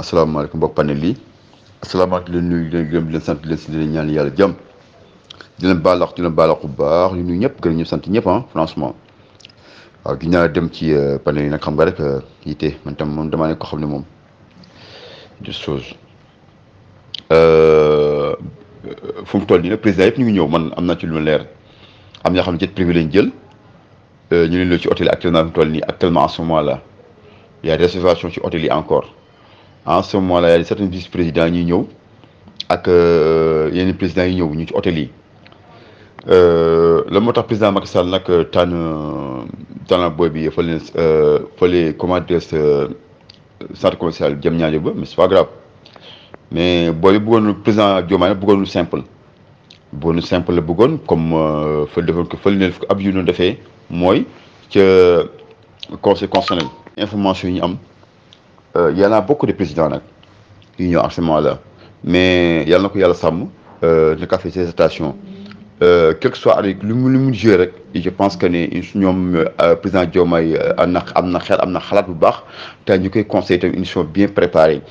asalaamaaleykum mbokk panel yi asalaamaaleykum di leen nuyu di leen gërëm di leen sant di leen si di leen ñaan yàlla jàmm di leen baalax bu baax di nuyu ñëpp gërëm ñu sant ñëpp franchement waaw gi ñaa dem ci panel yi nag xam nga rek yitte man tam moom damaa ne ko xam ne moom de chose fu mu toll nii nag président yëpp ñu ngi ñëw man am naa ci lu ma leer am ñoo xam ne jet privé lañ jël ñu leen loolu ci hôtel yi actuellement fu mu toll nii actuellement en ce moment là il y a réservation ci hôtel yi encore en ce moment là il y a certains vice-présidents ñuy ñëw ak yeneen présidents yi ñëw ñu ci hôtel yi la moo tax président Macky Sall nag tànn booy bi fële comment dire centre commercial Diamniadio ba mais c'est pas grave mais booy bi bëggoon président Diomaye nag bëggoon simple la bëggoon comme fële defoon ko fële ne ab yu ñu defee mooy ca conseil constitutionnel information yi ñu am. Y en a beaucoup de présidents nag yu ñëw en ce moment-là mais yàlla na ko yàlla sàmm naka fait ses stations quel que soit avec lu mu joué rek je pense que ne ñoom président Diomaye am na xalaat bu baax te ñu koy conseillé tamit une mission bien préparée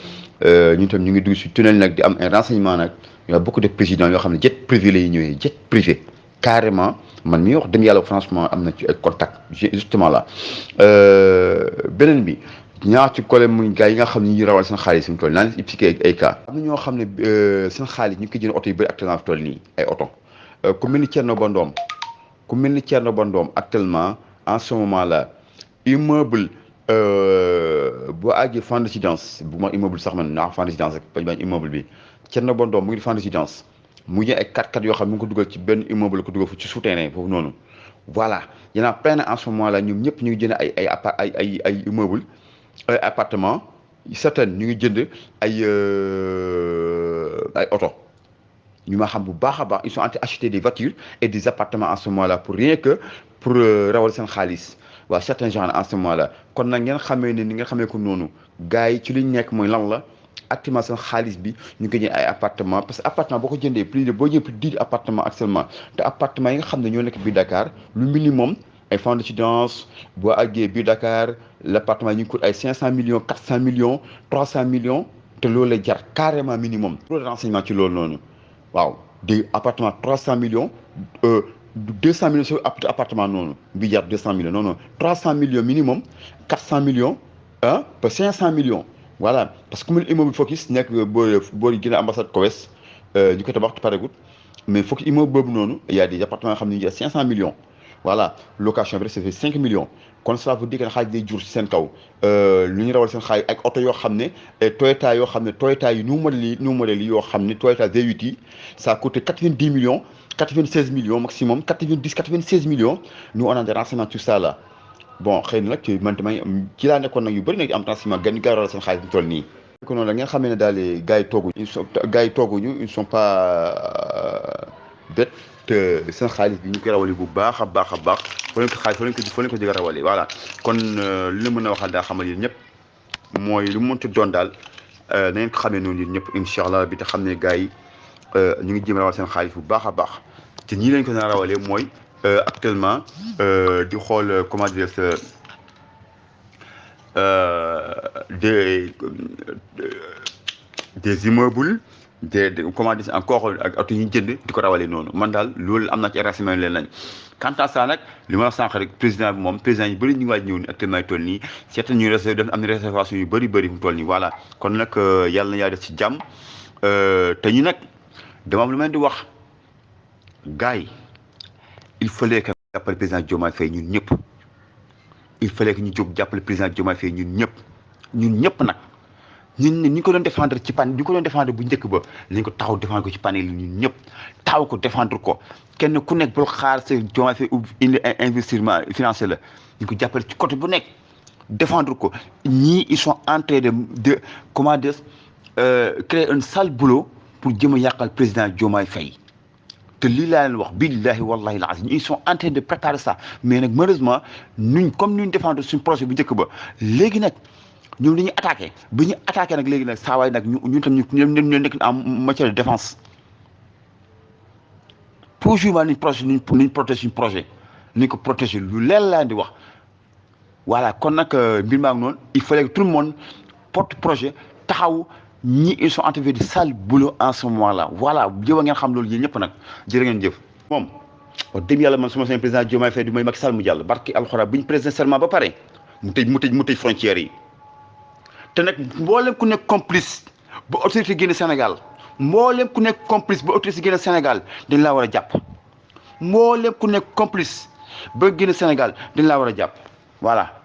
ñun tam ñu ngi dugg si tunnel nag di am un renseignement nag y a beaucoup de présidents yoo xam ne jet privé la ñuy ñëwee jet privé carrément man mi wax dem yàlla franchement am na ci ay contact justement là beneen bi. ñaar ci collègue muy gars yi nga xam ne ñu rawal seen xaalis fi mu toll naa leen expliqué ay cas am na ñoo xam ne seen xaalis ñu ngi koy jënd oto yu bëri actuellement fi toll nii ay oto ku mel ni Thierno Bandoom actuellement en ce moment là immeuble boo àggee Fann Résidence bu ma immeuble sax man naa Fann Résidence rek bañ bañ immeuble bi Thierno Bandoom mu ngi Fann Résidence mu ngi ay 4x4 yoo xam ne mu ngi ko dugal ci benn immeuble ko dugal fu ci souterrain foofu noonu voilà y en a plein en ce moment là ñoom ñëpp ñu ngi jënd ay immeuble ay appartement certains ñu ngi jënd ay oto ñu ma xam bu baax a baax ils sont en train d'acheter des voitures et des appartements en ce moment là pour rien que pour rawal seen xaalis waaw certains gens en ce moment là kon nag ngeen xamee ne ni nga xamee ko noonu gars yi ci liñ nekk mooy lan la actuellement seen xaalis bi ñu ngi jënd ay appartement parce que appartement boo ko jëndee boo jëndee plus de 10 appartement actuellement te appartement yi nga xam ne ñoo nekk biir Dakar lu minimum ay Fann Résidence boo àggee biir Dakar l'appartement yi ñu ngi coûte ay 500 millions 400 millions 300 millions te loolu lay jar carrément minimum. loolu renseignement ci loolu noonu waaw des appartement 300 millions 200 millions sur appartement noonu bi jar 200 millions non 300 millions minimum 400 millions ba 500 millions voilà parce que mu immeuble Focus nekk boo gën a ambassade Kowes ñu koy tabax paregut mais Focus immeuble boobu noonu y a des appartements yoo xam ne ñu jar 500 millions. voilà location bi rek ça fait 5 millions kon cela veut dire que xaalis day jur ci seen kaw lu ñu rawal seen xaalis ak oto yoo xam ne Toyota yi new modèle yi yoo xam ne Toyota V8 yi ça coûte 90 millions 96 millions maximum 96 millions nous on a des renseignements sur ça là bon xëy na nag man tamit ci laa nekkoon nag yu bëri nag di am renseignement gan ñu gars rawal seen xaalis bu toll nii. kon noonu la ngeen xamee ne daal gars yi tooguñu ils sont pas bêtes. te seen xaalis bi ñu koy rawale bu baax a baax foo leen ko xaalis foo leen ko jëg a rawale voilà kon li la mën a waxal daa xamal yéen ñëpp mooy lu mu mënti doon daal na ngeen ko xamee noonu yéen ñëpp incha allah bi te xam ne gars yi ñu ngi jéem a rawal seen xaalis bu baax a baax te ñii lañ ko na rawale mooy actuellement di xool comment dire des immeubles comment dire encore ak oto yi ñu jënd di ko rawalee noonu man daal loolu am na ci renseignement leen lañ quant à ça nag li ma la sànq rek président bi moom président yu bëri ñu ngi waaj ñëw ni actuellement toll nii certains ñuy def am na réservation yu bëri mu toll nii voilà kon nag yàlla na yaa def ci jàmm te ñu nag dama am lu mel di wax gars yi il fallait que jàppale président Diomaye Faye ñun ñëpp il fallait que ñu jóg jàppale président Diomaye Faye ñun ñëpp nag ñu ko doon défendre ci pan ñu ko doon défendre bu njëkk ba nañ ko taxaw défendre ko ci panel yi ñun ñëpp taxaw ko défendre ko kenn ku nekk bul xaar sa Diomaye Faye indi investissement financier la ñu ko jàppale ci côté bu nekk défendre ko ñii ils sont en train de comment dire créer un sale boulot pour jëm a yàqal président Diomaye Faye te lii laa leen wax billahi wallahi al azim ils sont en train de préparer ça mais nag malheureusement nuñ défendre suñu projet bu njëkk ba léegi nag ñoom dañuy attaqué ba ñu attaqué nag léegi nag saa waay nag ñun tam ñu nekk en matière de défense toujours nañ protéger suñu projet nañ ko protéger lu leer laa di wax voilà kon nag mbir maa ngi noonu il fallait que tout le monde porte projet taxaw ñi ils sont en train de faire du sale boulot en ce moment là voilà jëw ngeen xam loolu yéen ñëpp nag jërë ngeen jëf. moom wax dëgg yàlla man su ma seen président Diomaye Faye du may Macky Sall mu jàll barki alxuraan bu ñu président serment ba pare mu tëj frontières yi te nag mboolem ku nekk complice ba autorité génn Sénégal mboolem ku nekk complice ba autorité génn Sénégal dañ laa war a jàpp mboolem ku nekk complice ba génn Sénégal dañ laa war a jàpp voilà.